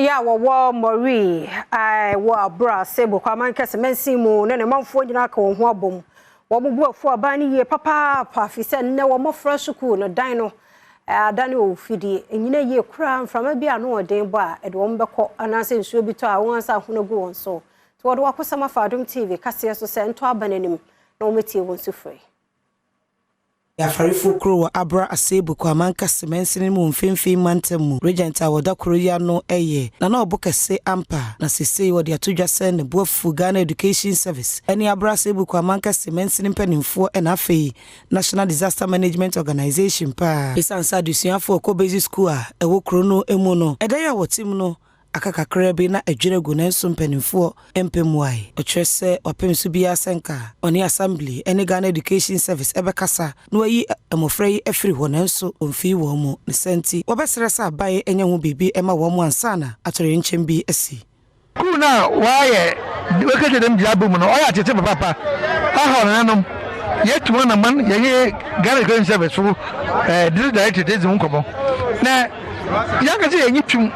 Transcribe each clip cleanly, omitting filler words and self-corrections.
Yɛ a wɔwɔ Moree a ɛwɔ Abura ase Bokwaa Mankɛse mansin mu ne ne manfoɔ nyinaa ka wɔn ho abom. Wɔn bo afu aban no yie papaapa fi sɛ nnɛ wɔn mmɔfra sukuu no dan no adane wɔ fidie. Ɛnyina yie koraa, mframa bi a ano ɔden bɔ a, ɛde wɔn bɛkɔ, anaasɛ nsuo bi tɔ a, wɔn ansa ahono gu wɔn so. Nti wɔde wakosɛm afa Adom TV kaseɛ so sɛ ntɔ aba n'anim na wɔmɛtie wɔn sufrɛ. Afarefo kuro wɔ Abura Asebu Kwamankese mansini mu, Mfimfini Mantam mu. Regent a wɔda kuro yi ano yɛ Nana Ɔbo Kɛse Ampa, na sesei wɔde ato dwa sɛ ne bo afu Ghana Education Service ne Abura Asebu Kwamankese mansini mpanimfoɔ ɛna afei National Disaster Management Organization paa, ɛsiane sɛ adesuafoɔ ɛkɔ basic school a ɛwɔ kuro no mu no, ɛdan a wɔte mu no aka kakra bi na adwira gu, nanso mpanimfoɔ mpɛ mmuae. Ɔkyerɛ sɛ wapem so biara sɛ nka ɔne assembly ne Ghana Education Service ɛbɛkasa na wayi mmɔfra yi afiri hɔ, nanso ɔmfii wɔn mu ne sɛ nti wɔbɛsrɛ sɛ aban nyɛ ho biribi ma wɔn mu ansa na atɔrɛnkyɛm bi asi. Kuu no a wɔayɛ wɔkɛhyɛ dɛm gyinabea mu no, ɔyɛ atsetse papaapa. Ɔhaw nananom. Yetu hɔn aman, yɛnye Ghana Education Service fo District Directorate edzi ho nkɔmbɔ. Na yɛankasa yɛnye tum,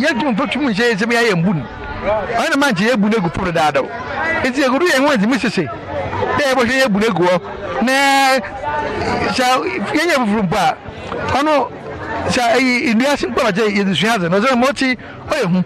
yenntum mmfa tum nnhyɛ hɛn nsamu yɛayɛ mbu no. Ɔno na ma nkyɛ yebu no egu famu dedaadaw. Ntsi yegudo yɛnye hɔn dzi mu sese dɛ yɛbɔhwɛ yebu no egu hɔ na sɛ yɛnyɛ fofor mpo a, ɔno sɛ eyi ndua ase mpo a ɔkyɛ yɛdze sua adze no, ɔdze ma ɔtse ɔyɛ hu.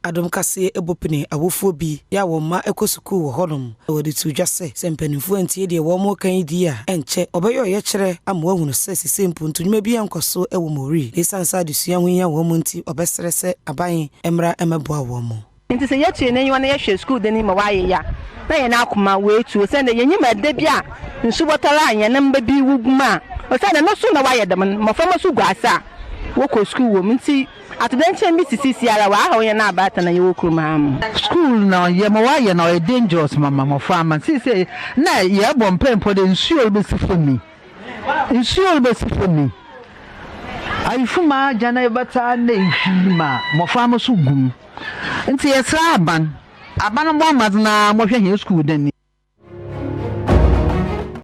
Adom Kaseɛ bɔ pene awofoɔ bi yɛ a wɔn mma kɔ sukuu wɔ hɔnom, na wɔde to dwa sɛ sɛ mpanimfoɔ antie deɛ wɔn reka yi di a, ɛnkyɛ wɔbɛyɛ ɔyɛkyerɛ ama wɔahunu sɛ sesei mpo nnwuma bi nkɔ so wɔ Moree, na ɛsiane sɛ adesua ho hia wɔn nti, wɔbɛsrɛ sɛ aban mmra mmɛboa wɔn mo. Nti sɛ yɛtu yɛn aniwa na yɛhwɛ sukuu dan yi ma wɔayɛ yi a, na yɛn akoma woetu, osiandɛ yenyim ɛda bi a nsu bɔtɔr a hɛn mba bi wu gu mu a, osiandɛ no so na wɔayɛ dɛm no, mboframba so gu ase a wɔkɔ sukuu wɔ mu ntsi atodɛnkyɛm bi sisisi ara wɔahaw hɛn abaatan a yɛwɔ kurom ha mu. School na yɛ ma wɔayɛ na ɔyɛ dangerous ma ma mmɔfra seesei na yɛbɔ mpae mpo dɛ nsuo rebɛsi fam yi, nsuo rebɛsi fam yi, ayefuma agya na yɛbɛtaa na ehwii ma mmɔfra no so gum. Nti yɛsrɛ aban, aban bɔ mmɔden na mohwɛ hɛn school dan yi.